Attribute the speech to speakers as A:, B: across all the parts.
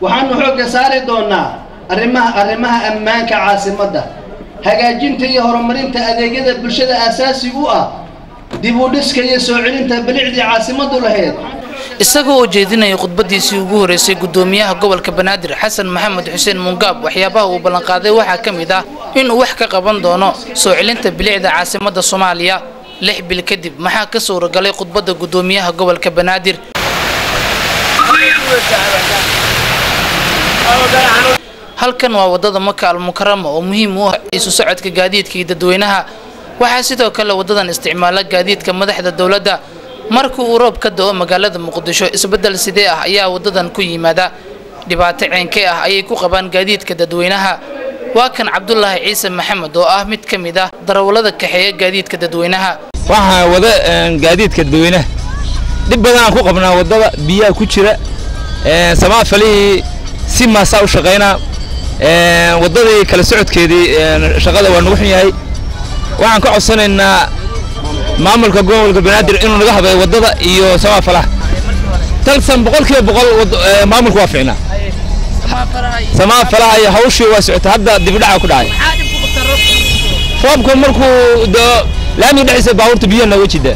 A: Waxaanu xoogga saari doonaa arrimaha ammaanka caasimadda, hagaajinta iyo horumarinta adeegyada bulshada aasaasi u ah, dib u dhiska iyo soo celinta bilicdii caasimaddu lahayd.
B: Isagoo oo jeedinaya khudbadiisii ugu horeysay gudoomiyaha gobolka Banaadir Xasan Maxamed Xuseen Mungaab, waxyaabaha uu ballanqaaday waxaa ka mid ah inuu wax ka qaban doono soo celinta bilicda caasimadda Soomaaliya. 6 bil kadib maxaa ka suuragalay khudbadda gudoomiyaha gobolka Banaadir? Halkan waa wadada Maka Al-Mukarrama oo muhiim u ah isu socodka gaadiidka iyo dadweynaha. Waxaa sidoo kale wadadan isticmaala gaadiidka madaxda dowladda. Markii uu roob ka da'o magaalada Muqdisho, isbeddel sidee ah ayaa wadadan ku yimaada? Dhibaato ceenkee ah ayay ku qabaan gaadiidka dadweynaha? Waa kan Cabdullaahi Ciise Maxamed oo ah mid ka mid ah darawallada kaxeeya gaadiidka dadweynaha.
C: Waxaa wada gaadiidka dadweynaha dhib badan aan ku qabnaa, wadada biyaha ku jira, samaafalihii si maasaa u shaqaynaa, wadadii kala socodkeedii shaqada waa nagu xun yahay. Waxaan ka codsanaynaa maamulka gobolka Banaadir inuu naga habeeyo wadada iyo samaafalaha. Talsan 100% maamulku waa fiicnaa, samaafalaha iyo hawshii waa socota, hadda dibdhaca ku dhacay. Roobku markuu doo laamiga dhexdiisa baabuurta biyaha nooga jidaa,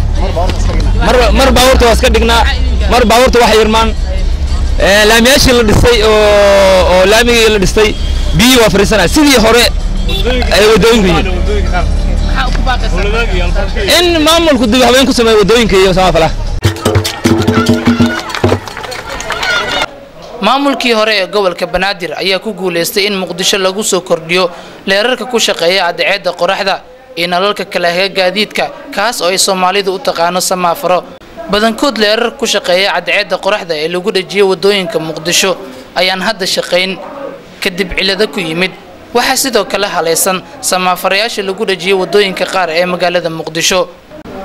C: mar baabuurta waa iska dhignaa, mar baabuurta wax yarmaan. Laamiyaashii la dhisay oo laamigii la dhistay biyihii waa fariisanaya sidii hore ay wadooyinku yihiin. In maamulku dib habeen ku sameeyo wadooyinka iyo samaafalaha.
B: Maamulkii hore ee gobolka Banaadir ayaa ku guuleystay in Muqdisho lagu soo kordhiyo leerarka ku shaqeeya cadceedda qoraxda iyo nalalka kala haga gaadiidka, kaas oo ay Soomaalidu u taqaano samaafaro. Badankood leerar ku shaqeeya cadceedda qoraxda ee lagu dhajiyay wadooyinka Muqdisho ayaan hadda shaqayn kadib cilado ku yimid. Waxaa sidoo kale halaysan samaafarayaasha lagu dhajiyay wadooyinka qaar ee magaalada Muqdisho.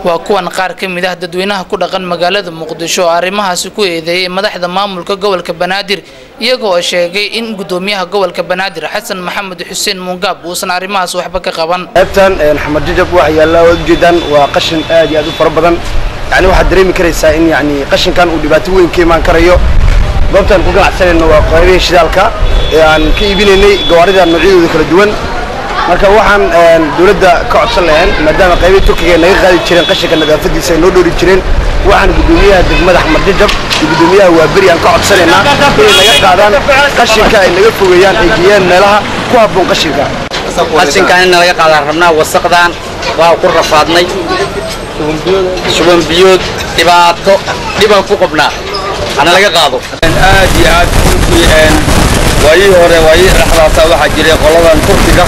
B: Waa kuwan qaar ka mid ah dadweynaha ku dhaqan magaalada Muqdisho oo arrimahaasi ku eedeeyay madaxda maamulka gobolka Banaadir, iyagoo oo sheegay in gudoomiyaha gobolka Banaadir Xasan Maxamed Xuseen Mungaab uusan arrimahaas waxba ka qaban.
D: Qaybtan Xamar Jajab waxa yaalla oo ujeedaan waa qashin aad iyo aad u fara badan. Waxaad dareemi karaysaa in qashinkan uu dhibaato weyn ka imaan karayo. Goobtaan ku ganacsanayno waa qaybihii shidaalka ee aan ka iibinaynay gawaarida noocyadooda kala duwan. Marka waxaan dowladda ka codsan lahayn, maadaama qaybihii Turkiga ay naga qaadi jireen qashinka nadaafadiisa ay noo dhoori jireen, waxaan gudoomiyaha degmada Xamar Jajab iyo gudoomiyaha Waaberi aan ka codsanaynaa inay naga qaadaan qashinka, ay naga fogeeyaan, ay geeyaan meelaha ku habboon qashinka.
E: Qashinkan in laga qaadaan rabnaa, wasaqdan waa ku rafaadnay, shuban biyood, dhibaato dhibaan ku qabnaa, hana laga qaado.
F: Aad iyo aad runtii waayihii hore, waayihii dhexdaasa waxaa jiray qoladan Turkiga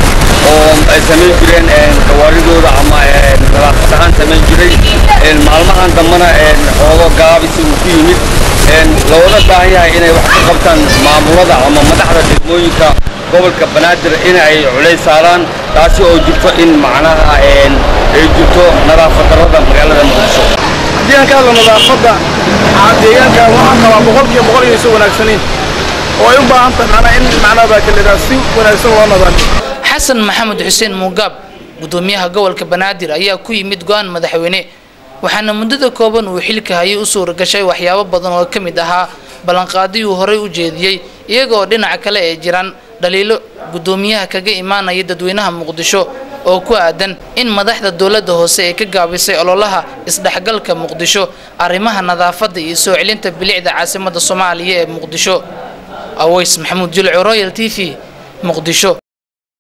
F: oo ay samayn jireen gawaaridooda ama nadaafad ahaan samayn jiray. Maalmahan dambena xoogo gaabis uu ku yimid, looga baahan yahay inay wax ka qabtaan maamulada ama madaxda degmooyinka gobolka Banaadir in ay culays saaraan, taasi oo jirto in macnaha ay jirto nadaafad darrada magaalada Muqdisho.
G: Haddii aan ka hadlo nadaafadda deegaanka, waxaan qabaa 100% inaysan wanaagsanayn oo ay u baahan tahay macnaha in macnaha baa kaleedaa si wanaagsan loo nadaamiyo.
B: Xasan Maxamed Xuseen Mungaab, gudoomiyaha gobolka Banaadir, ayaa ku yimid go'aan madaxweyne, waxaana muddada kooban uu xilka hayay u suuragashay waxyaabo badan oo ka mid ahaa ballanqaadii uu horey u jeediyey, iyaga oo dhinaca kale ay jiraan dhaliilo gudoomiyaha kaga imaanaya dadweynaha Muqdisho oo ku aadan in madaxda dowladda hoose ay ka gaabisay ololaha isdhexgalka Muqdisho, arrimaha nadaafadda iyo soo celinta bilicda caasimadda Soomaaliya ee Muqdisho. Aways Maxamuud Jilco, Royal TV, Muqdisho.